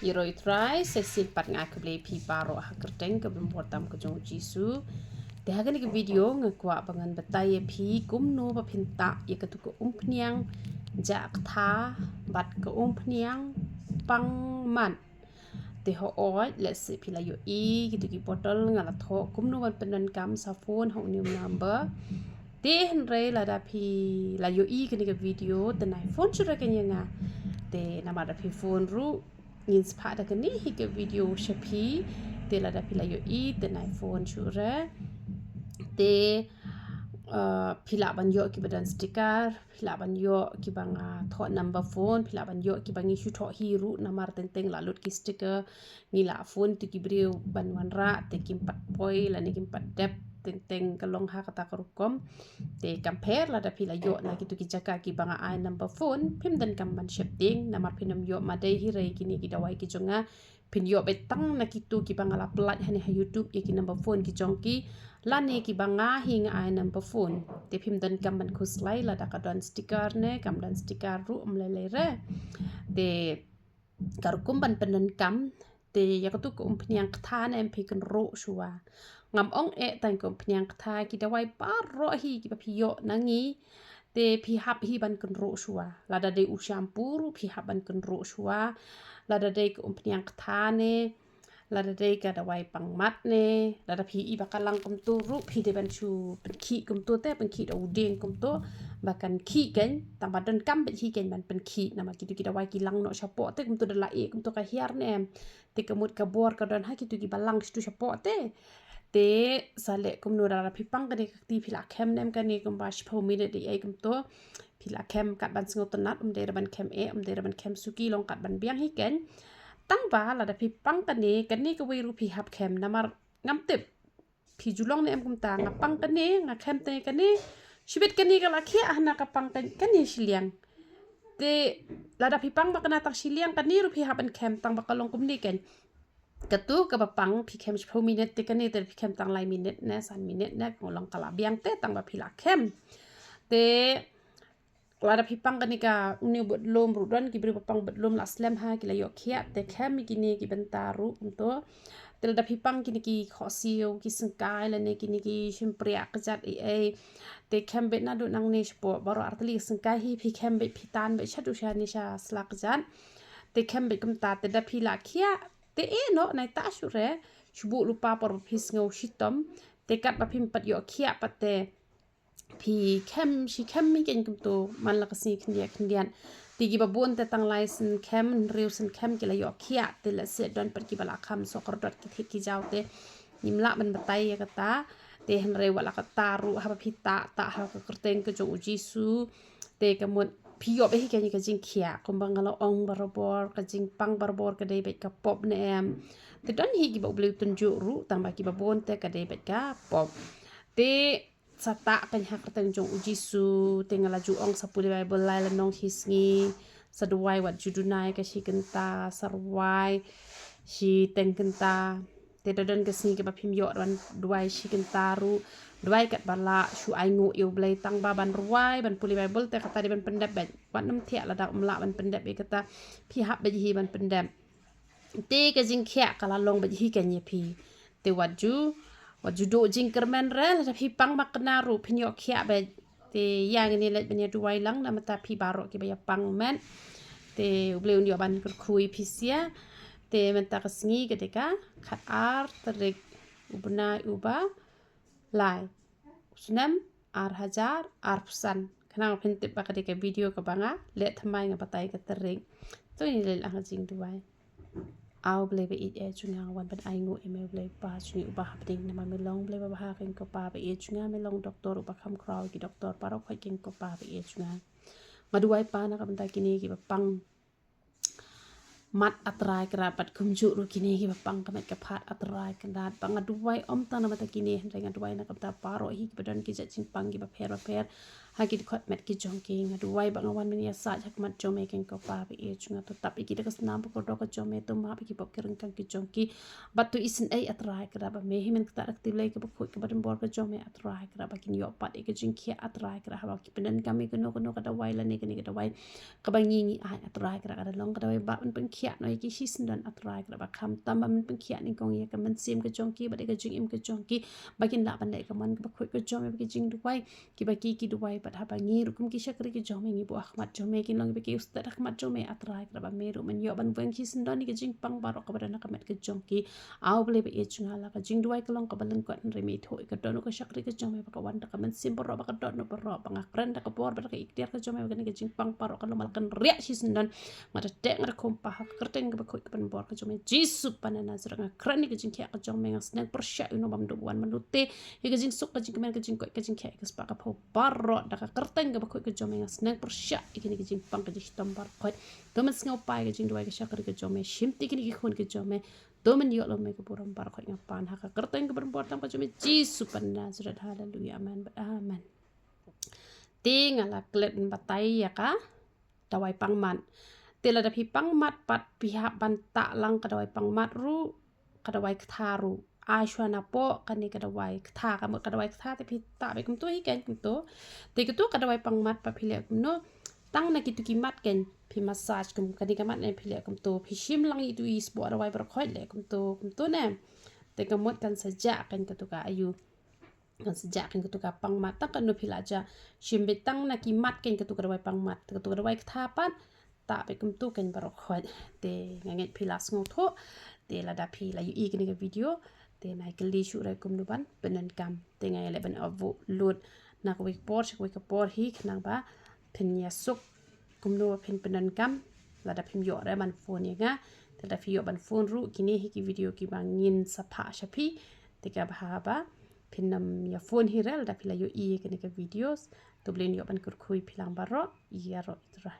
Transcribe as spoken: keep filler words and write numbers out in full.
Ïaroh ïa U Trai, sa shisien pat nga ai khublei ïa phi baroh ha ka kyrteng kaba bymjukut tam ka jong U Jisu. Te ha kane ka video nga kwah ba ngan batai ïa phi kumno ba phin tah ïa katu ka umphniang jah ktha bad ka umphniang pang mat. Te hooid, lehse phi la ïohi kito ki bottle nga la thoh kumno ban pyndonkam sa phone ha une u number. Te hynrei lada phi la ïohi kane ka video te nai phone shuh re kane ïa nga. Te namar da phi phone ruh ngin sa phah da kane hi ka video sha phi. Te lada phi la ïohi te nai phone shuh re. Te uh, phi lah ban ïoh kiba don sticker, phi lah ban ïoh kiba nga thoh number phone, phi lah ban ïoh kiba ngi shu thoh hi ruh namar teng teng la lut ki sticker. Ngi lah phone ïa ki briew ban wanrah te kim pat poi lane kim pat dep, teng teng ka long ha kata ka rukom. Te kam pher lada phi la ïoh na kito ki jaka kiba nga ai number phone, phim donkam ban sheptieng namar phin ym ïoh ma dei hi re kine ki dawai ki jong nga. Phin ïoh beit tang na kito kiba nga la pyllait hangne ha YouTube ïa ki number phone ki jong ki lane kiba nga hi nga ai number phone. Te phim donkam ban khuslai lada ka don sticker ne kam don sticker ruh ym lei lei re. Te ka rukom ban pyndonkam te ïa katu ka umphniang ktha ne em phi kynroh shuwa. Ngam ong eh tang ka umphniang ktha, ki dawai baroh hi kiba phi ïoh na ngi te phi hap hi ban kynroh shuwa. Lada dei u shampoo ruh phi hap ban kynroh shuwa. Lada dei ka umphniang ktha ne, lada dei ka dawai pang mat ne, lada phi i ba ka lang kumto ruh phi dei ban shu pynkhih kumto te, pynkhih da u dieng kumto ba kan khih kein, tang ba donkam beit hi kein ban pynkhih namar kito ki dawai ki lang noh shapoh te kumto da la ïeh kumto ka hiar ne em. Te ka mut ka bor ka don ha kito kiba lang shatu shapoh te. Te sa leh kumno, lada phi pang kane ka kti phi la khem ne em kane kumba shiphew minit dei ei kumto. Phi la khem kat ban sngewtynnat, ym dei re ban khem eh, ym dei re ban khem suki, long kat ban biang hi kein. Tang ba lada phi pang kane, kane kawei ruh phi hap khem namar ngam tip phi ju long ne em kumta, nga pang kane, nga khem te kane, shibit kane ka la khiah hana ka pang kane, kane shiliang. Te lada phi pang ba kane tang shiliang, kane ruh phi hap ban khem tang ba ka long kumne kein. Katu kaba pang phi khem shiphew minit te kane te phi khem tang lai minit ne san minit ne ka long ka la biang te tang ba phi la khem. Te lada phi pang kane ka une u bad lum ruh don ki briew ba pang bad lum la slem ha ki la ïoh khiah te khem ïa kine ki bynta ruh kumto. Te lada phi pang kine ki khohsiew ki syngkai lane kine ki shympriah kjat ei ei. Te khem beit naduh nangne shapoh baroh artylli ki syngkai hi phi khem beit phi tan beit shaduh shane sha sla kjat. Te khem beit kumta te da phi la khiah te eh noh nai tah shuh re, shu buh lypa por ba phi sngew shitom. Te katba phim pat ïoh khiah pat te phi khem shi khem mi kein kumto man la ka sngi khyndiat khyndiat. Te kiba bun te tang lai sien khem, hynriew sien khem ki la ïoh khiah. Te lehse don pat kiba la kham soh kordot ki thied ki jaw te ngim lah ban batai ïa kata. Te hynrei wat la katta ruh haba phi tah, tah ha ka kyrteng ka jong U Jisu. Te ka mut phi ïoh beit hi kein ka jingkhiah, kumba nga la ong barabor, ka jingpang barabor ka dei beit ka pop ne em. Te don hi kiba U Blei u tynjuh ruh, tang ba kiba bun te ka dei beit ka pop. Te sa tah kein ha ka kyrteng jong U Jisu, te nga la ju ong sa pule Bible lai lynnong shi sngi, sa duwai wat ju duna ïa ka shi kynta, sa rwai shiteng kynta. Te da don ka sngi kaba phim ïoh ban duwai shi kynta ruh, duwai katba lah, shu ainguh ïa U Blei tang ba ban rwai, ban pule Bible te kata dei ban pyndep beit. Wat nym thiah lada ym lah ban pyndep ïa kata, phi hap beit hi ban pyndep. Te ka jingkhiah ka la long beit hi kein ïa phi. Te wat ju, wat ju duh jingkyrmen re, lada phi pang ba kane ruh phin ïoh khiah beit. Te ïa ngin ïa leit ban ïa duwai lang na mynta phi baroh kiba ïa pang met. Te U Blei un ïoh ban kyrkhu ïa phi sha. Te mynta ka sngi ka dei ka khatar tarik u bnai uba lai, u snem ar hajar arphew san. Khnang phin tip ba ka dei ka video kaba nga leh thymmai nga batai ka tarik. To ngin ïa leit lang ha jingduwai. A U Blei ba ïeit, eh, jong nga, nga wan ban ainguh ïa me U Blei Pa jong ngi uba ha bneng, namar me long U Blei ba bha kein ko Pa ba ïeit jong nga, me long doktor uba kham khraw ïa ki doktor baroh khoit kein ko Pa ba ïeit jong nga. Nga duwai Pa na ka bynta kine kiba pang mat A Trai Kynrad bad kumjuh ruh kine kiba pang ka met ka phad A Trai Kynrad. Ba nga duwai ym tang na ka bynta kine hynrei nga duwai na ka bynta baroh hi kiba don ki jait jingpang kiba pher ba pher. ha ki dkhot met ki jong ki. Nga duwai ba nga wan mynne ïasaid ha khmat jong me keiñ ko Pa ba ïeit jong nga, to tap ïa ki da ka snam ba kordor ka jong me, to map ïa ki pop ki ryngkang ki jong ki. Bad to isynei A Trai Kynrad ba me hi men ktah da ka kti Blei kaba khuid kaba donbor ka jong me A Trai Kynrad, ba kin ïoh pat ïa ka jingkhiah A Trai Kynrad haba ki pyndonkam ïa kano kano ka dawai lane kane ka dawai kaba ngi ngi ai A Trai Kynrad, ka da long ka dawai ba men pynkhiah noh ïa ki shisyndon A Trai Kynrad, ba khamtam ba men pynkhiah nyngkong ïa ka mynsiem ka jong ki bad ïa ka jingim ka jong ki, ba kin lah ban leh ka mon kaba khuid ka jong me bad ki jingduwai kiba ki ki duwai bad haba ngi ruh kum ki shakri ki jong me ngi buh ha khmat jong me, kin long kiba ki u stet ha khmat jong me A Trai Kynrad, ba me ruh men ïoh ban weng shisyndon ïa ka jingpang baroh kaba don ha ka met ka jong ki. Aw Blei ba ïeit jong nga, la ka jingduwai ka long kaba lyngkot, hynrei me ithuh ïa ka dohnud ka shakri ka jong me ba ka wan da ka mynsiem baroh, ba ka dohnud baroh, ba nga kren da ka bor bad da ka iktiar ka jong me ba kane ka jingpang baroh kan long ba la kynriah shisyndon. Nga da teh nga da khum Pa ha ka kyrteng kaba khuid kaba donbor ka jong me Jisu Pa na Nasareth, nga kren ïa ka jingkhiah ka jong me, nga sneng pyrshah ïa uno bym duh ban wan ban lute ïa ka jingsuk ka jingkmen ka jingkoit ka jingkhiah ïa ka spah ka phew baroh da ka kyrteng kaba khuid ka jong me, nga sneng pyrshah ïa kane ka jingpang ka jingshitom baroh khoit. To men sngewpai ïa ka jingduwai ka shakri ka jong me, shim ti kine ki khun ka jong me, to men ïoh lum ïa ka burom baroh khoit, nga pan ha ka kyrteng kaba donbor tam ka jong me Jisu Pa na Nasareth. Haleluya, amen bad amen. Te nga la klet ban batai ïa ka dawai pang mat. Te lada phi pang mat pat phi hap ban tah lang ka dawai pang mat ruh, ka dawai ktha ruh. Ai shwa napoh kane ka dawai ktha, ka mut ka dawai ktha te phi tah beit kumto hi keiñ kumto. Te kito ka dawai pang mat pat phi leh kumno, tang na kito ki mat keiñ phi massage kum kane ka mat ne phi leh kumto, phi shim lang ïa itu i sboh dawai baroh khoit leh kumto kumto ne. Te ka mut kan sa jah keiñ katu ka ayu. Kan sa jah keiñ katu ka pang mat, tang kano phi la jah. Shim beit tang na ki mat keiñ katu ka dawai pang mat, katu ka dawai ktha pat tah beit kumtu keiñ baroh khoit. Te nga ngeit phi la sngewthuh. Te lada phi la ïohi kane ka video, te nai kylli shuh ruh kumno ban pyndonkam. Te nga ïaleh ban upload na kawei ka por sha kawei ka por hi khnang ba phin ïasuk kumno ba phin pyndonkam. Lada phim ïoh ruh ban phone ïa nga, te lada phi ïoh ban phone ruh, kine hi ki video kiba ngin sa phah sha phi. Te kaba haba phin nym ïa phone hi ruh lada phi la ïohi kane ka videos. To Blei un ïoh ban kyrkhu ïa phi lang baroh, ïaroh ïa u Trai.